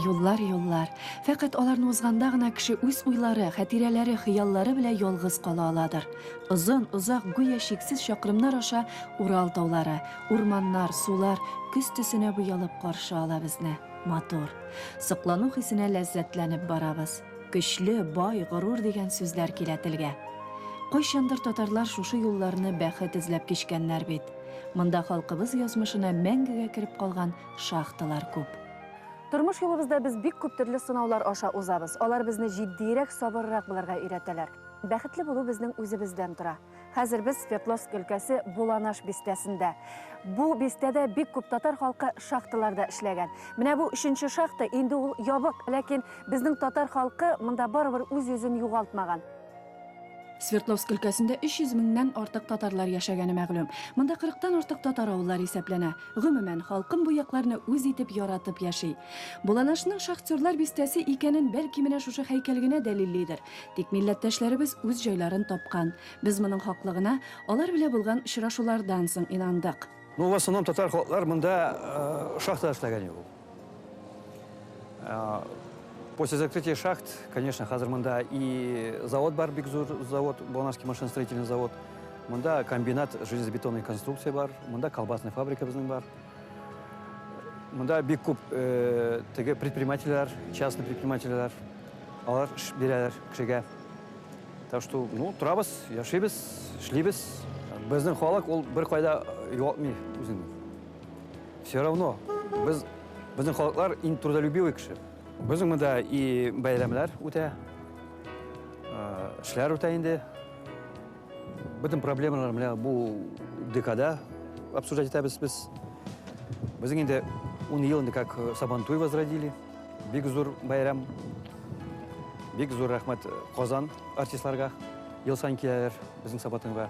Юллар, юллар. Фәкать аларны узганда гына кеше үз уйлары, хатирәләре, хыяллары белән ялгыз кала аладыр. Озын, озак, гүя чиксез чакрымнар аша Урал таулары, урманнар, сулар көз төсенә буялып каршы ала безне. Матур. Соклану хисенә ләззәтләнеп барабыз. Көчле, бай, горур дигән сүзләр килә телгә. Кайчандыр татарлар шушы юлларны бәхет эзләп кичкәннәр бит. Монда халкыбыз язмышына мәңгегә кереп калган шахталар күп. Тормыш юлыбызда без бик күп төрле сынаулар аша узабыз. Алар безне җитдиерәк, сабыррак булырга өйрәтәләр. Бәхетле булу безнең үзебездән тора. Хәзер без Свердловск өлкәсе Буланаш бистәсендә. Бу бистәдә бик күп татар халкы шахталарда эшләгән. Менә бу өченче шахта, инде ул ябык, ләкин безнең татар халкы монда барыбер үз йөзен югалтмаган. Свердловск өлкәсендә 300 меңнән артык татарлар яшәгәне мәгълүм. Монда 40-тан артык татар авыллары исәпләнә. Гомумән, халкым бу якларны үз итеп, яратып яши. Буланашның шахтерлар бистәсе икәнен бәлки менә шушы һәйкәл генә дәлиллидер. Тик милләттәшләребез үз җайларын тапкан. Без моның хаклыгына алар белән булган очрашулардан соң инандык. Ну, в основном татар халыклар монда шахтада эшләгән юк. После закрытия шахт, конечно, хәзер монда и завод бар, бик зур завод, Буланашский машиностроительный завод. Монда комбинат железобетонной конструкции бар, монда колбасная фабрика безнең бар. Монда бик күп теге предпринимательләр, частный предпринимательләр, алар эш бирәләр кешегә. Так что, ну, торабыз, яшибез, эшлибез. Безнең халык ул беркайда югалтмый үзен. Все равно без безнең халыклар иң трудолюбивый кеше. Безнең монда и бәйрәмнәр үтә, эшләр үтә инде. Бөтен проблемалар менә бу декада обсуждать итәбез без. Безнең инде 10 ел инде как Сабантуй возродили. Бик зур бәйрәм. Бик зур рәхмәт Казан артистларга. Ел саен киләләр безнең Сабантуйга.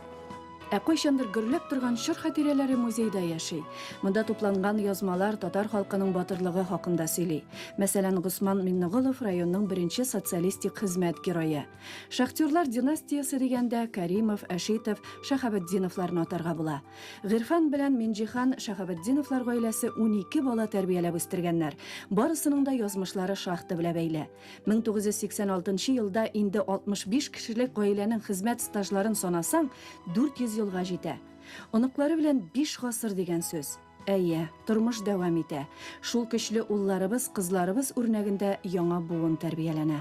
Ә кайчандыр гөрләп торган чор хатирәләре музейда яши. Монда тупланган язмалар татар халкының батырлыгы хакында сөйли. Мәсәлән, Госман Миңнеголов районның беренче социалистик хезмәт герое. Шахтерлар династиясе дигәндә Каримов, Әшитов, Шәһабетдиновларны атарга була. Гыйрфан белән Минҗиһан Шәһабетдиновлар гаиләсе 12 бала тәрбияләп үстергәннәр. Барысының да язмышлары шахта белән бәйле. 1986 елда инде 65 кешелек гаиләнең хезмәт стажларын санасаң, 400 елга җитә. Оныклары белән 5 гасыр дигән сүз. Әйе, тормыш дәвам итә. Шул көчле улларыбыз, кызларыбыз үрнәгендә яңа буын тәрбияләнә.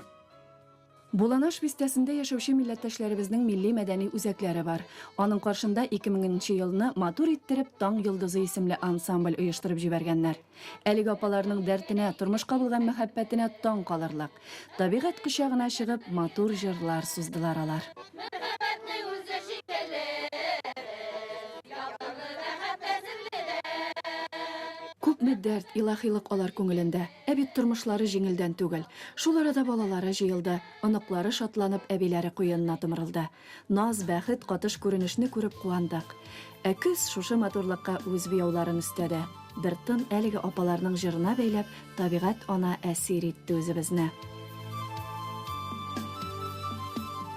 Буланаш бистәсендә яшәүче милләттәшләребезнең милли-мәдәни үзәкләре бар. Аның каршында 2000 нче елны матур иттереп Таң йолдызы исемле ансамбль оештырып җибәргәннәр. Әлеге апаларның дәртенә, тормышка булган мәхәббәтенә таң калырлык. Табигать кочагына чыгып, матур җырлар суздылар алар. Мәхәббәтнең үзе шикелле без, Ялкынлы мәхәббәт серле дә. Күпме дәрт, илаһилык алар күңелендә. Ә бит тормышлары җиңелдән түгел. Шул арада балалары җыелды, оныклары шатланып әбиләре куенына томырылды. Наз, бәхет катыш күренешне күреп куандык. Ә көз шушы матурлыкка үз буяуларын өстәде. Бер тын әлеге апаларның җырына бәйләп, табигать ана әсир итте үзебезне.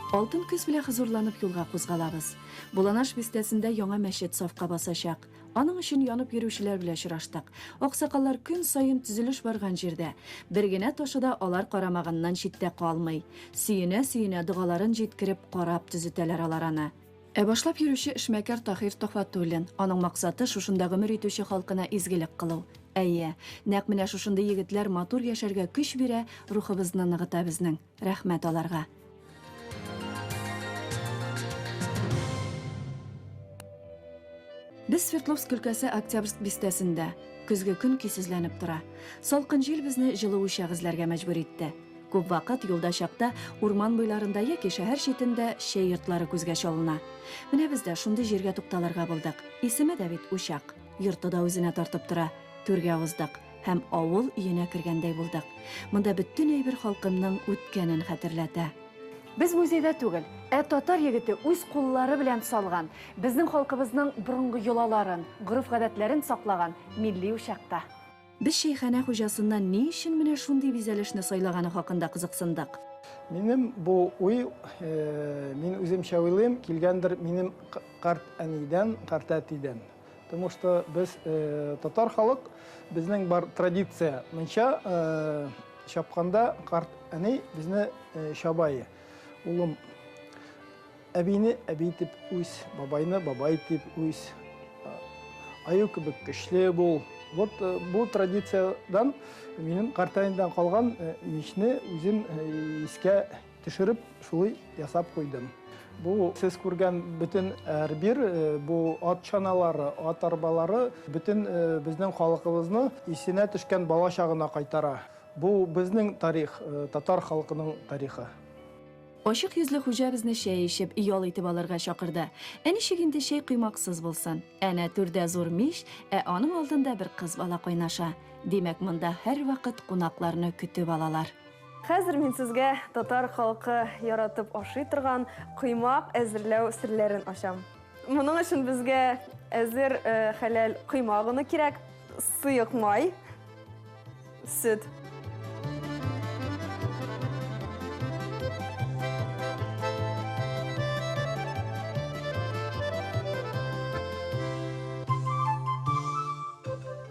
Алтын көз белән хозурланып юлга кузгалабыз. Буланаш бистәсендә яңа мәчет сафка басачак. Аның өчен янып йөрүчеләр белән очраштык. Аксакаллар көн саен төзелеш барган җирдә. Бер генә ташы да алар карамаганнан читтә калмый. Сөенә-сөенә, догаларын җиткереп, карап төзетәләр алар аны. Ә башлап йөрүче эшмәкәр Таһир Төхвәтуллин. Аның максаты, шушында гомер итүче халкына изгелек кылу. Әйе, нәкъ менә шушындый егетләр матур яшәргә көч бирә, рухыбызны ныгыта безнең. Рәхмәт аларга. Без Свердловск өлкәсе Октябрьск бистәсендә. Көзге көн көйсезләнеп тора. Салкын җил безне җылы учак эзләргә мәҗбүр итте. Күп вакыт юлда чакта урман буйларында яки шәһәр читендә чәй йортлары күзгә чалына. Менә без дә шундый җиргә тукталырга булдык. Исеме дә бит Учак. Йорты да үзенә тартып тора. Түргә уздык һәм авыл өенә кергәндәй булдык. Монда бөтен әйбер халкымның үткәнен хәтерләтә. Без музейда түгел, ә татар егете үз куллары белән салган, безнең халкыбызның борынгы йолаларын, гореф-гадәтләрен саклаган милли учакта. Без чәйханә хуҗасыннан ни өчен менә шундый бизәлешне сайлаганы хакында кызыксындык. Минем бу уй, мин үземчә уйлыйм, килгәндер минем карт әнидән, карт әтидән. Потому что без татар халык, безнең бар традиция. Мунча чапканда карт әни безне чаба. Улым, әбине әби дип үс, бабайны бабай дип үс. Аю кебек көчле бул. Вот бу традициядән минем картәнидән калган мичне үзем искә төшереп, шулай ясап куйдым. Бу сез күргән бөтен әрбир, бу ат чаналары, ат арбалары бөтен безнең халкыбызны исенә төшкән бала чагына кайтара. Бу безнең тарих, татар халкының тарихы. Ачык йөзле хуҗа безне чәй эчеп, ял итеп алырга чакырды. Ә ничек инде чәй коймаксыз булсын? Әнә түрдә зур мич, ә аның алдында бер кыз бала кайнаша. Димәк, монда һәрвакыт кунакларны көтеп алалар. Хәзер мин сезгә татар халкы яратып ашый торган коймак әзерләү серләрен ачам. Моның өчен безгә әзер хәләл коймак оны кирәк, сыек май, сөт.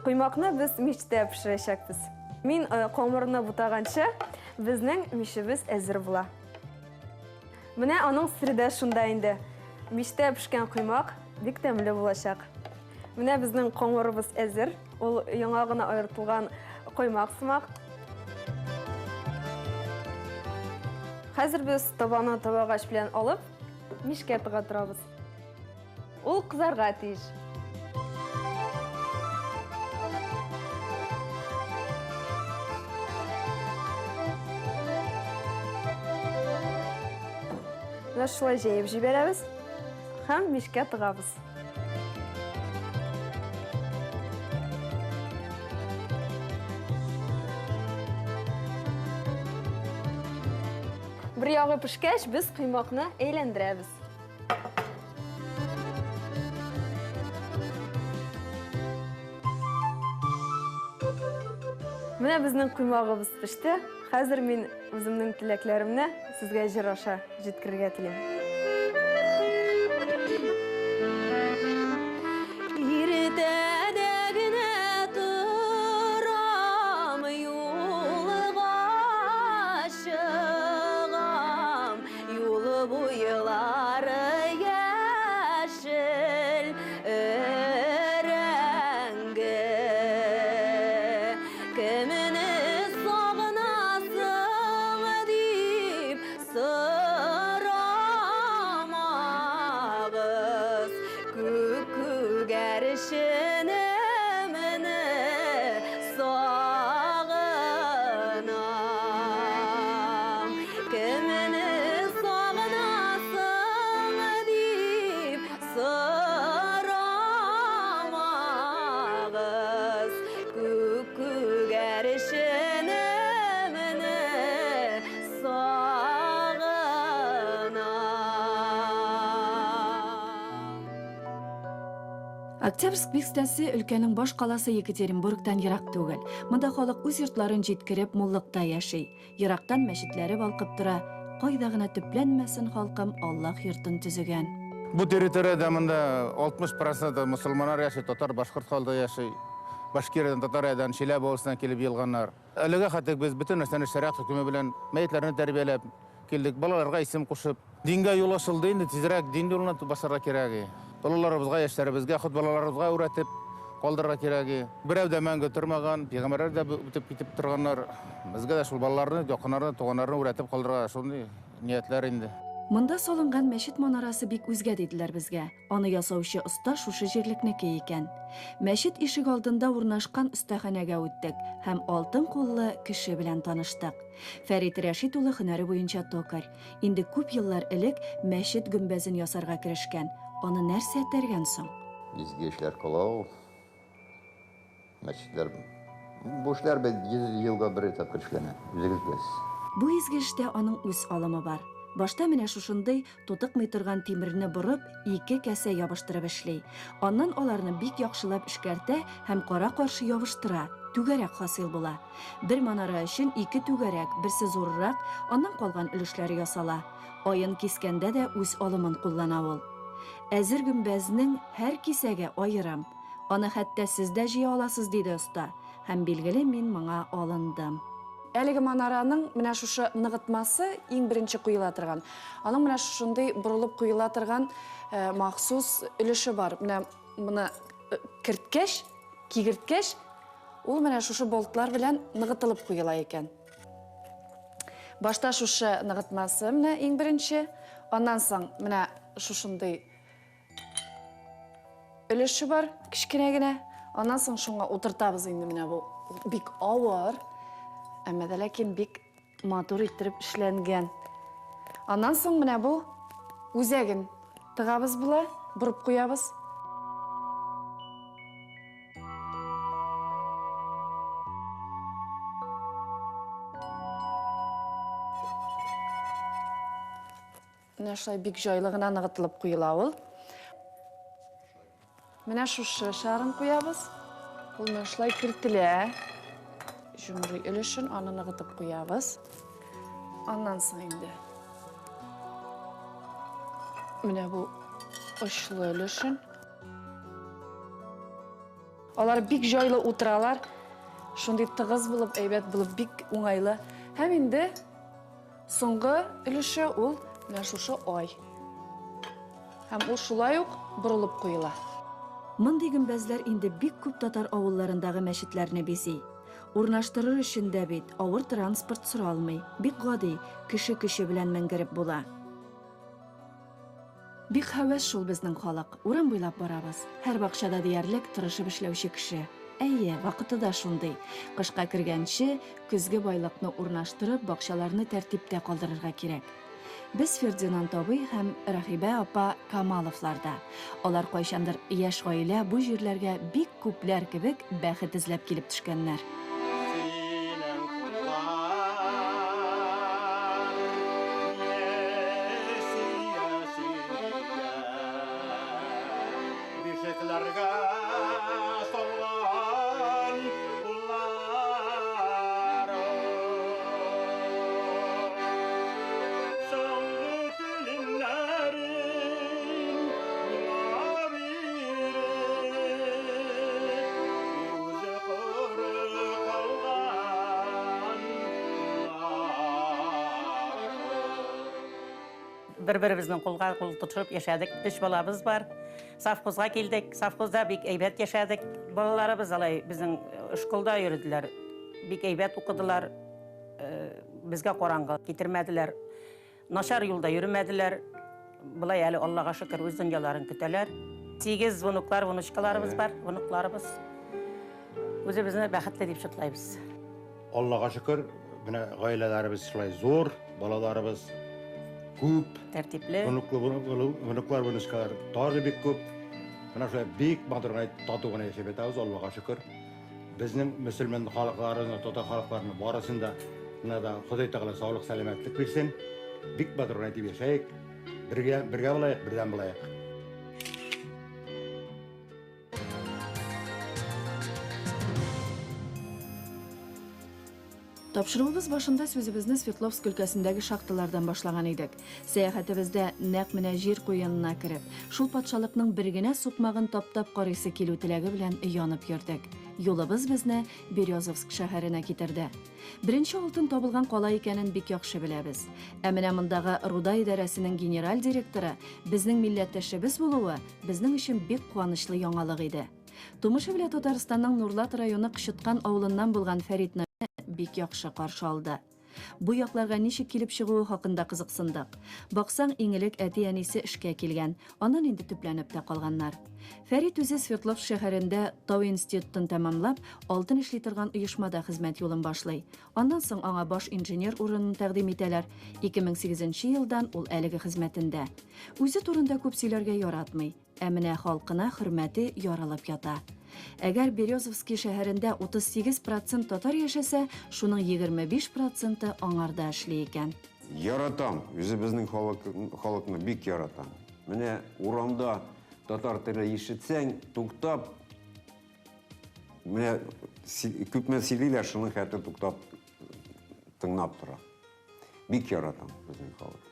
Коймакны без мичтә пешерәчәкбез. Мин камырны бутаганчы, безнең мичебез әзер була. Менә аның сере дә шунда инде. Мичтә пешкән коймак бик тәмле булачак. Менә безнең камырыбыз әзер. Ул яңа гына аертылган коймак сымак. Хәзер без табаны табагач белән алып, мичкә тыга торабыз. Ул кызарга тиеш. Менә шулай җәеп җибәрәбез һәм мичкә тыгабыз. Бер ягы пешкәч, без коймакны әйләндерәбез. Менә безнең коймагыбыз пеште. Хәзер мин үземнең теләкләремне сезгә җыр аша җиткерергә телим. Иртәдә генә торам, юлга чыгам, юл буйлары яшел өрәңге. Кемне сагынасың дип сорамагыз, күк күгәрченемне сагынам. Кемне сагынасың дип сорамагыз, күк күгәрченемне сагынам. Октябрьск бистәсе өлкәнең баш каласы Екатеринбургтан ерак түгел. Монда халык үз йортларын җиткереп, муллыкта яши. Ерактан мәчетләре балкып тора. Кайда гына төпләнмәсен халкым Аллаһ йортын төзегән. Бу территориядә монда 60 проценты мөселманнар яши, татар, башкорт халкы яши. Башкириядән, Татариядән, Чиләбе областеннән килеп җыелганнар. Әлегә хәтта без бөтен нәрсәне шәригать хөкеме белән мәетләрне тәрбияләп килдек, балаларга исем кушып. Дингә юл ачылды инде, тизрәк дин юлына басарга кирәк. Олыларыбызга, яшьләребезгә, хот балаларыбызга өйрәтеп калдырырга кирәк. Берәү дә мәңге тормаган, пәйгамбәрләр дә үтеп китеп торганнар. Безгә дә шул балаларны, якыннарны, туганнарны өйрәтеп калдырырга шундый ниятләр инде. Монда салынган мәчет манарасы бик үзгә диделәр безгә. Аны ясаучы оста шушы җирлекнеке икән. Мәчет ишек алдында урнашкан остаханәгә үттек һәм алтын куллы кеше белән таныштык. Фәрит Рәшит улы һөнәре буенча токарь. Инде күп еллар элек мәчет гөмбәзен ясарга керешкән. Аны нәрсә этәргән соң? Изге эшләр кыла ул. Мәчетләр бу эшләр бит 100 елга бер тапкыр эшләнә, үзегез беләсез. Бу изге эштә аның үз алымы бар. Башта менә шушындый тутыкмый торган тимерне борып, ике кәсә ябыштырып эшли. Аннан аларны бик яхшылап эшкәртә һәм кара-каршы ябыштыра, түгәрәк хасил була. Бер манара өчен ике түгәрәк, берсе зуррак, аннан калган өлешләре ясала. Аен кискәндә дә үз алымын куллана ул. Әзер гөмбәзнең һәр кисәге аерым. Аны хәтта сез дә җыя аласыз, диде оста. Һәм, билгеле, мин моңа алындым. Әлеге манараның менә шушы ныгытмасы иң беренче куела торган. Аның менә шушындый борылып куела торган махсус өлеше бар. Менә моны керткәч, кигерткәч, ул менә шушы болтлар белән ныгытылып куела икән. Башта шушы ныгытмасы менә иң беренче, аннан соң менә шушындый өлеше бар, кечкенә генә. Аннан соң шуңа утыртабыз инде менә бу. Бик авыр, әмма дә ләкин бик матур иттереп эшләнгән. Аннан соң менә бу үзәген тыгабыз була, борып куябыз. Менә шулай бик җайлы гына ныгытылып куела ул. Менә шушы шарын куябыз. Ул менә шулай кертелә. Җомрый өлешен аны ныгытып куябыз. Аннан соң инде менә бу очлы өлешен. Алар бик җайлы утыралар. Шундый тыгыз булып, әйбәт булып, бик уңайлы. Һәм инде Соңгы өлеше ул менә шушы ай. Һәм ул шулай ук борылып куела. Мондый гөмбәзләр инде бик күп татар авылларындагы мәчетләрне бизи. Урнаштырыр өчен дә бит авыр транспорт соралмый, бик гади, кеше көче белән менгереп була. Бик һәвәс шул безнең халык. Урам буйлап барабыз. Һәр бакчада диярлек тырышып эшләүче кеше. Әйе, вакыты да шундый. Кышка кергәнче, көзге байлыкны урнаштырып, бакчаларны тәртиптә калдырырга кирәк. Без Фердинанд абый һәм Рәхибә апа Камаловларда. Алар кайчандыр яшь гаилә бу җирләргә бик күпләр кебек бәхет эзләп килеп төшкәннәр. Синең куллар мине сөя-сөя Бишекләргә салган куллар. Соңгы телемнәрен миңа Бер-беребезнең кулга кул тотышып яшәдек. Өч балабыз бар. Совхозга килдек. Совхозда бик әйбәт яшәдек. Балаларыбыз алай безнең школда йөрделәр. Бик әйбәт укыдылар. Безгә караңгы китермәделәр. Начар юлда йөрмәделәр. Болай әле Аллага шөкер үз дөньяларын көтәләр. Сигез внуклар, внучкаларыбыз бар, внукларыбыз. Үзебезне бәхетле дип шутлайбыз. Аллага шөкер, менә гаиләләребез шулай зур, балаларыбыз күп. Тәртипле. Внуклар, внучкалар тоже бик күп. Менә шулай бик матур гына, тату гына яшәп ятабыз, Аллага шөкер. Безнең мөселман халыкларының, татар халыкларының барысын да менә да Ходай Тәгалә саулык, сәламәтлек бирсен. Бик матур гына итеп яшәйек. Бергә, бергә булаек, бердәм булаек. Тапшыруыбыз башында сүзебезне Свердловск өлкәсендәге шахталардан башлаган идек. Сәяхәтебездә нәкъ менә җир куенына кереп, шул патшалыкның бер генә сукмагын таптап карыйсы килү теләге белән янып йөрдек. Юлыбыз безне Березовск шәһәренә китерде. Беренче алтын табылган кала икәнен бик яхшы беләбез. Ә менә мондагы руда идарәсенең генераль директоры безнең милләттәшебез булуы безнең өчен бик куанычлы яңалык иде. Тумышы белән Татарстанның Нурлат районы Кычыткан авылыннан булган Фәрит бик яхшы каршы алды. Бу якларга ничек килеп чыгуы хакында кызыксындык. Баксаң, иң элек әти-әнисе эшкә килгән, аннан инде төпләнеп тә калганнар. Фәрит үзе Свердловск шәһәрендә тау институтын тәмамлап, алтын эшли торган оешмада хезмәт юлын башлый. Аннан соң аңа баш инженер урынын тәкъдим итәләр. 2008 нче елдан ул әлеге хезмәтендә. Үзе турында күп сөйләргә яратмый. Ә менә халкына хөрмәте ярылып ята. Әгәр Березовский шәһәрендә 38 процент татар яшәсә, шуның 25 проценты аңарда эшли икән. Яратам, үзебезнең халык, халыкны бик яратам. Менә урамда татар теле ишетсәң, туктап, менә күпме сөйлиләр, шуның хәтле туктап тыңлап тора. Бик яратам безнең халыкны.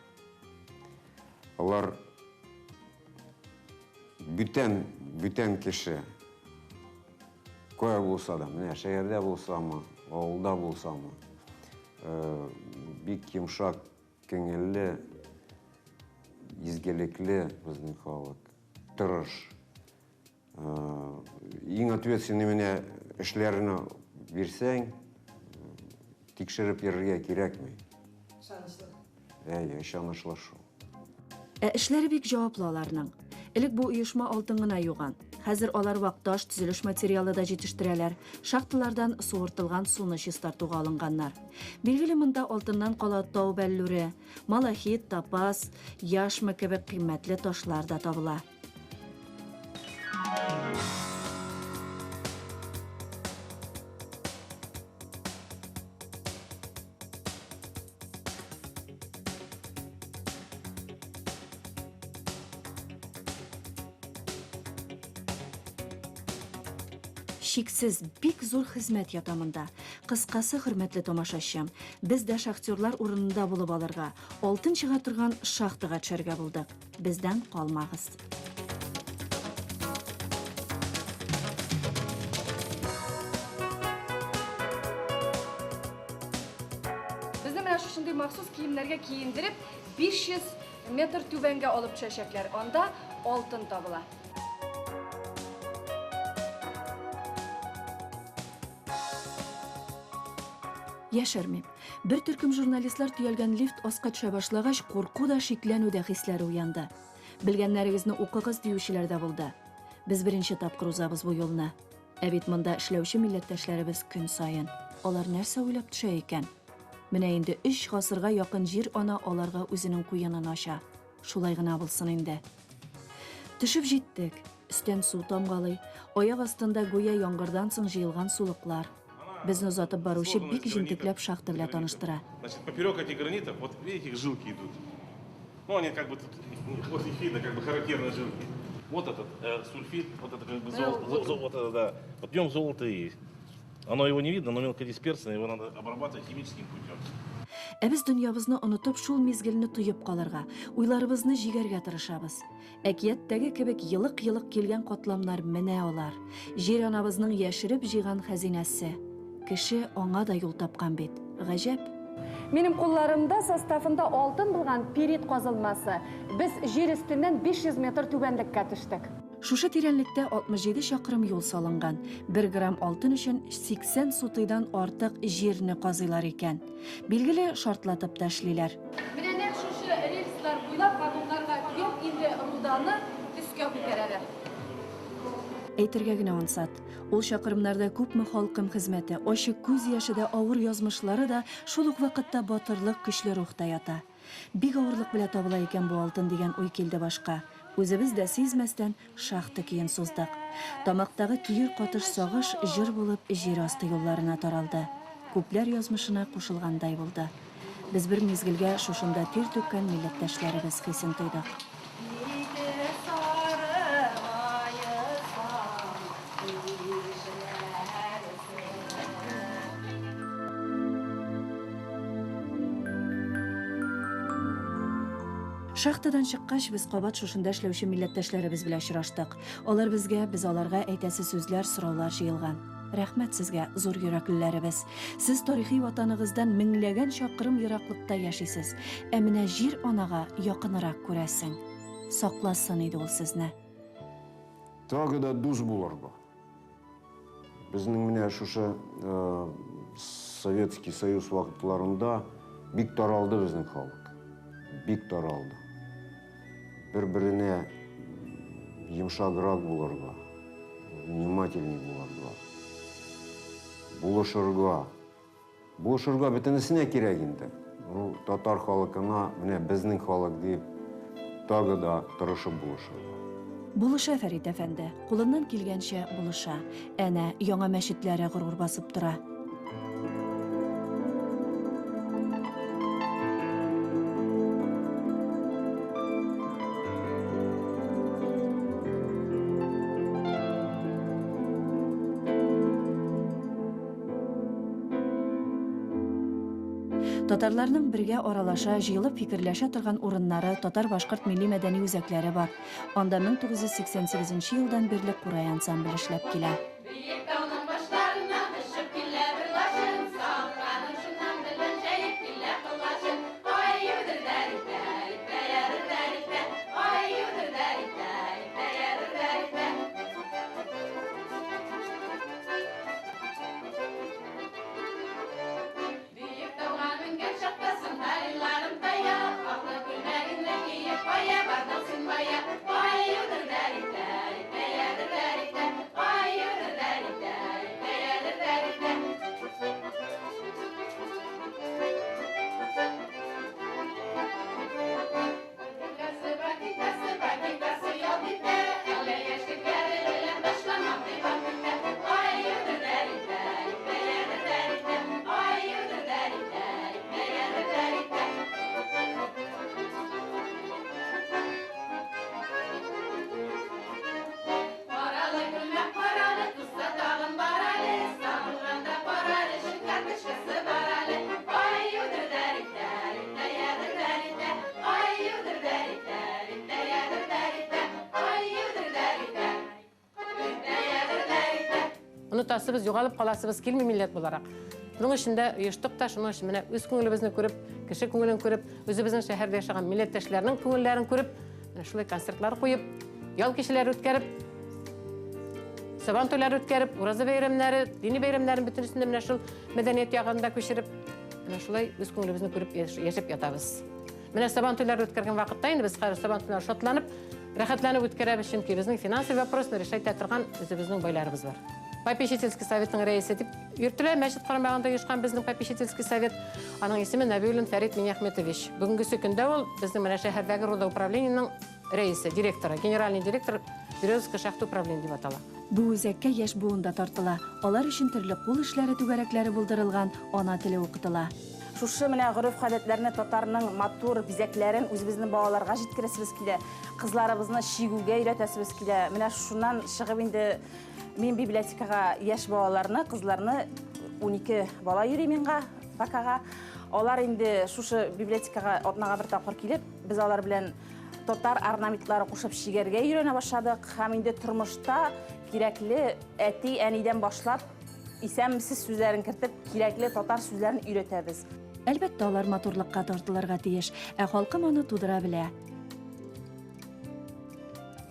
Алар бүтән, бүтән кеше. Кая булса да, менә шәһәрдә булсамы, авылда булсамы, бик йомшак күңелле, изгелекле безнең халык, тырыш. Иң ответственный менә эшләрне бирсәң, тикшереп йөрергә кирәкми. Ышанычлы. Әйе, ышанычлы шул. Ә эшләре бик җаваплы аларның. Элек бу оешма алтын гына юган. Хәзер алар вак таш, төзелеш материалы да җитештерәләр. Шахталардан суыртылган суны чистартуга алынганнар. Билгеле, монда алтыннан кала тау бәллүре, малахит, топаз, яшма кебек кыйммәтле ташлар да табыла. Чиксез бик зур хезмәт ята монда. Кыскасы, хөрмәтле тамашачым, без дә шахтерлар урынында булып алырга, алтын чыга торган шахтага төшәргә булдык. Бездән калмагыз. Безне менә шушындый махсус киемнәргә киендереп, 500 метр түбәнгә алып төшәчәкләр. Анда алтын табыла. Яшермим, бер төркем журналистлар төялгән лифт аска төшә башлагач, курку да, шикләнү дә хисләре уянды. Белгәннәрегезне укыгыз диючеләр дә булды. Без беренче тапкыр узабыз бу юлны. Ә бит монда эшләүче милләттәшләребез көн саен. Алар нәрсә уйлап төшә икән? Менә инде өч гасырга якын җир-ана аларга үзенең куенын ача. Шулай гына булсын инде. Төшеп җиттек. Өстән су тамгалый. Аяк астында гүя яңгырдан соң җыелган сулыклар. Безне озатып баручы бик җентекләп шахта белән таныштыра. Значит, поперек этих гранитов, вот видите, их жилки идут. Ну, они как бы тут, вот их видно, как бы характерные жилки. Вот этот сульфид, вот это как бы золото, вот это, да. Вот в нем золото и есть. Оно его не видно, но мелкодисперсное, его надо обрабатывать химическим путем. Ә без дөньябызны онытып, шул мизгелне тоеп калырга, уйларыбызны җигәргә тырышабыз. Әкияттәге кебек елык-елык килгән катламнар менә алар. Җир-анабызның яшереп җыйган хәзинәсе. Кеше аңа да юл тапкан бит. Гаҗәп! Минем кулларымда составында алтын булган пирит казылмасы. Без җир өстеннән 500 метр түбәнлеккә төштек. Шушы тирәнлектә 67 чакрым юл салынган. Бер грамм алтын өчен 80 сутыйдан артык җирне казыйлар икән. Билгеле, шартлатып та эшлиләр. Менә нәкъ шушы рельслар буйлап вагоннарга төяп, инде руданы өскә күтәрәләр. Әйтергә генә ансат. Ул чакрымнарда күпме халкым хезмәте, ачы күз яше дә, авыр язмышлары да, шул ук вакытта батырлык, көчле рух та ята. Бик авырлык белә табыла икән бу алтын дигән уй килде башка. Үзебез дә сизмәстән, шахта көен суздык. Тамактагы төер катыш сагыш җыр булып җир асты юлларына таралды. Күпләр язмышына кушылгандай булды. Без бер мизгелгә шушында тир түккән милләттәшләребез хисен тойдык. Шахтадан чыккач, без кабат шушында эшләүче милләттәшләребез белән очраштык. Алар безгә, без аларга әйтәсе сүзләр, сораулар җыелган. Рәхмәт сезгә, зур йөрәклеләребез. Сез тарихи ватаныгыздан меңләгән чакрым ераклыкта яшисез. Ә менә җир-анага якынрак күрәсең. Сакласын иде ул сезне. Тагы да дус булырга. Безнең менә шушы Советский Союз вакытларында бик таралды безнең халык. Бик таралды. Бер-беренә йомшаграк булырга, внимательней булырга, булышырга. Булышырга бөтенесенә кирәк инде. Ну, татар халкына, менә безнең халык дип, тагы да тырышып булышырга. Булыша Фәрит әфәнде, кулыннан килгәнчә булыша. Әнә, яңа мәчетләре горур басып тора. Татарларның бергә аралаша, җыелып фикерләшә торган урыннары, татар-башкорт милли-мәдәни үзәкләре бар. Анда 1988 елдан бирле Курай ансамбле эшләп килә. Биек тауның Онытасыбыз, югалып каласыбыз килми милләт буларак. Шуның өчен дә оештык та, шуның өчен менә үз күңелебезне күреп, кеше күңелен күреп, үзебезнең шәһәрдә яшәгән милләттәшләрнең күңелләрен күреп, менә шулай концертлар куеп, ял кичәләре үткәреп, Сабан туйлары үткәреп, ураза бәйрәмнәре, дини бәйрәмнәрен бөтенесен дә менә шул мәдәният ягында күчереп, менә шулай үз күңелебезне күреп яшәп ятабыз. Менә сабан туйлары үткәргән вакытта инде без хәзер сабан туйларын шатланып, рәхәтләнеп үткәрәбез, чөнки безнең финансовый вопросны решать итә торган үзебезнең байларыбыз бар. Попечительский советның рәисе дип йөртелә, мәчет карамагында оешкан безнең попечительский совет. Аның исеме Нәбиуллин Фәрит Миняхметович. Бүгенгесе көндә ул безнең менә шәһәрдәге рудоуправлениенең рәисе, директоры, генеральный директор Березовская шахта управление дип атала. Бу үзәккә яшь буын да тартыла. Алар өчен төрле кул эшләре түгәрәкләре булдырылган, ана теле укытыла. Шушы менә гореф-гадәтләрне, татарның матур бизәкләрен үзебезнең балаларга җиткерәсебез килә. Кызларыбызны чигүгә өйрәтәсебез килә. Менә шуннан чыгып инде мин библиотекага яшь балаларны, кызларны, 12 бала йөри миңа, пока. Алар инде шушы библиотекага атнага бер тапкыр килеп, без алар белән татар орнаментлары кушып чигәргә өйрәнә башладык һәм инде тормышта кирәкле әти-әнидән башлап исәнмесез сүзләрен кертеп, кирәкле татар сүзләрен өйрәтәбез. Әлбәттә, алар матурлыкка тартылырга тиеш, ә халкым аны тудыра белә.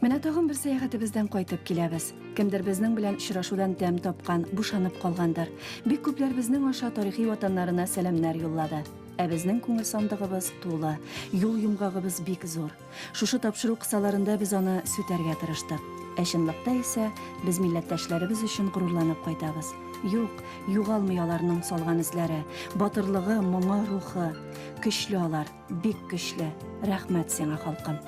Менә тагын бер сәяхәтебездән кайтып киләбез. Кемдер безнең белән очрашудан тәм тапкан, бушанып калгандыр. Бик күпләр безнең аша тарихи ватаннарына сәламнәр юллады. Ә безнең күңел сандыгыбыз тулы, юл йомгагыбыз бик зур. Шушы тапшыру кысаларында без аны сүтәргә тырыштык. Ә чынлыкта исә без милләттәшләребез өчен горурланып кайтабыз. Юк, югалмый аларның салган эзләре, батырлыгы, моңы, рухы. Көчле алар, бик көчле. Рәхмәт сиңа, халкым.